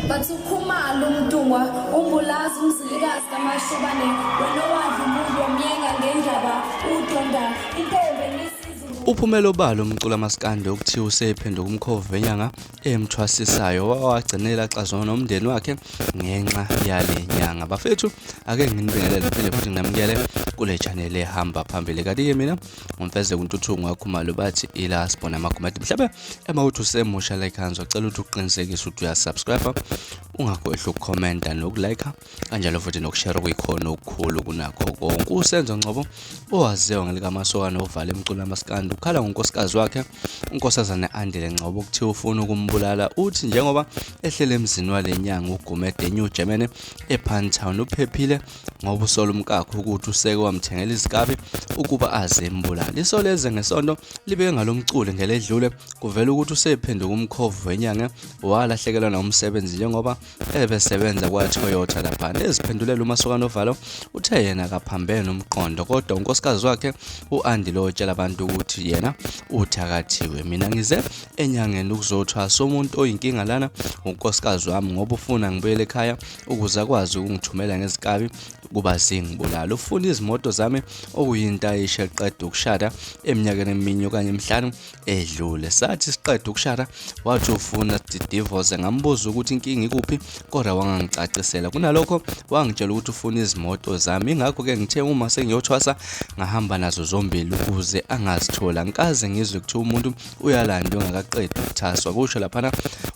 Bathi uKhumalo uMntungwa uMbulazi uMzilikazi kaMashobane wena owadla umuntu wamyenga ngendaba udonda intombi enisizi. Uphumela obala umculo kamaskandi okuthiwa usephenduka umkhovu wenyanga emthwasisayo wagcinela xazwana nomndeni wakhe ngenxa yale nyanga. Bafethu, ake nginibingelele phinde futhi nginamukele kule channel ehamba phambili. Kanti-ke mina ngumfeze kuNtuthuko ngaKhumalo, bathi ila sibona amagumede. Mhlawumbe ema uthi usemusha la ekhaya, ngizocela ukuthi uqinisekise ukuthi uyasubscribe, ungakhohlwa ukukhomenta nokulike, kanjalo futhi nokushare, okuyikhona okukhulu kunakho konke. USenzo Ngcobo owaziwa ngelikaMasokana ovala emculo kamaskandi ukhala ngonkosikazi wakhe uNkosazana Andile Ngcobo kuthiwa ufuna ukumbulala. Uthi njengoba ehlele emzini wale nyanga uGumede eNew Germany ePinetown uphephile ngoba usola umkakhe ukuthi useke wamthengela izikabi ukuba aze embulale. Isolezwe ngeSonto libeke ngalo mculi ngeledlule kuvela ukuthi usephenduka umkhovu wenyanga, walahlekelwa nawumsebenzi njengoba ebesebenza kwaToyota laphana. Eziphendulela uMasokana Ovalo uthe yena akaphambene umqondo, kodwa unkosikazi wakhe u-Andile otshela abantu ukuthi yena uthakathiwe. Mina ngize enyangeni ukuzothwasa, umuntu oyinkinga lana unkosikazi wami ngoba ufuna ngibuyele ekhaya ukuze akwazi ukungithumela ngezikabi kuba zingibulala. Ufuna izimoto zami okuyinto ayisho eqeda ukushada eminyakeni eminye okanye emihlanu edlule. Sathi siqeda ukushada wathi ufuna sidivorce, ngambuza ukuthi inkinga ikuphi kodwa wangangicacisela. Kunalokho wangitshela ukuthi ufuna izimoto zami, ingakho-ke ngithe uma sengiyothwasa ngahamba nazo zombili ukuze angazithola. Ngikaze ngizwe kuthiwa umuntu uyalandwa engakaqedi ukuthaswa, kusho laphana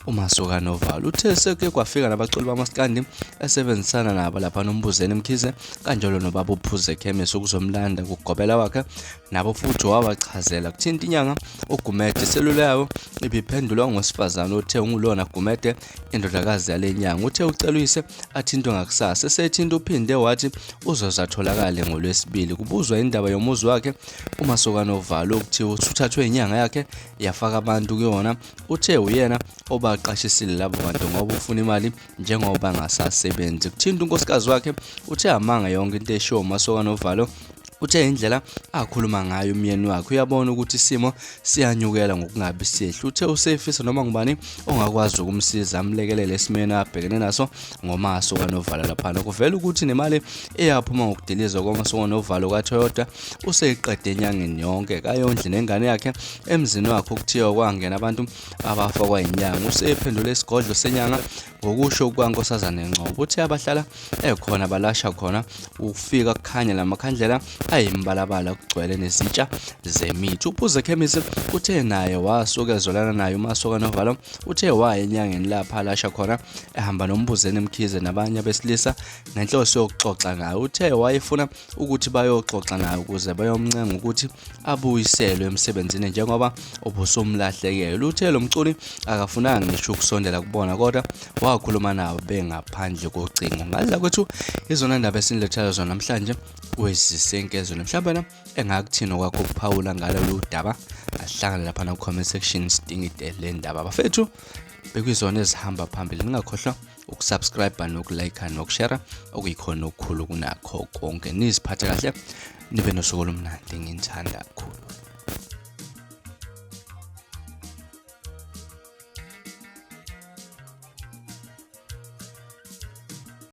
uMasokana Ovalo. Uthe seke kwafika nabaculi bamaskandi esebenzisana nabo laphana uMbuzeni Mkhize kanjalo nobaba uPhuze Khemisi ukuzomlanda kugobela wakhe, nabo futhi wabachazela. Kuthinta inyanga uGumede, iselula yawo ibiphendulwa ngowesifazane othe ungulona Gumede, indodakazi yale nyanga. Uthe ucela uyise athintwe ngakusasa. Esethinta uphinde wathi uzoze atholakale ngoLwesibili. Kubuzwa indaba yomuzi wakhe uMasokana Ovalo okuthiwa usuthathwe inyanga yakhe yafaka abantu kuyona, uthe uyena obaqashisile labo bantu ngoba ufuna imali njengoba angasasebenzi. Kuthinta unkosikazi wakhe uthe amanga yonke into eshiwo uMasokana Ovalo. Uthe indlela akhuluma ngayo umyeni wakhe uyabona ukuthi isimo siyanyukela ngokungabi sihle. Uthe usefisa noma ngubani ongakwazi ukumsiza amlekelele esimeni abhekene naso ngoMasokana Ovalo laphana. Kuvela ukuthi nemali eyaphuma ngokudilizwa kwaMasokana Ovalo kaToyota useyiqede enyangeni yonke, kayondli nengane yakhe. Emzini wakhe okuthiwa kwangena abantu abafakwa inyanga, usephendule isigodlo senyanga ngokusho kukaNkosazane Ngcobo. Uthe abahlala ekhona balasha khona ukufika kukhanya lamakhandlela ayimbalabala kugcwele nezitsha zemithi. UPhuze Khemisi uthe naye wasuke ezolana naye uMasokana Ovalo. Uthe waya enyangeni lapha alasha khona ehamba noMbuzeni Mkhize nabanye abesilisa ngenhloso yokuxoxa naye. Uthe wayefuna ukuthi bayoxoxa naye ukuze bayomncenga ukuthi abuyiselwe emsebenzini njengoba ubusumlahlekele. Uthe lo mculi akafunanga ngisho ukusondela kubona kodwa wakhuluma nabo bengaphandle kocingo. Ngazi kwethu izona ndaba esinilethela zona namhlanje kwezisenkezweni. Mhlawumbe engakuthini okwakho ukuphawula ngalolu daba, asihlangane lapha na comment section sidingide le ndaba. Bafethu, bekuyizona ezihamba phambili, ningakhohlwa ukusubscribe nokulike nokushare, okuyikhona okukhulu kunakho konke. Niziphathe kahle, nibe nosuku olumnandi, nginithanda kakhulu.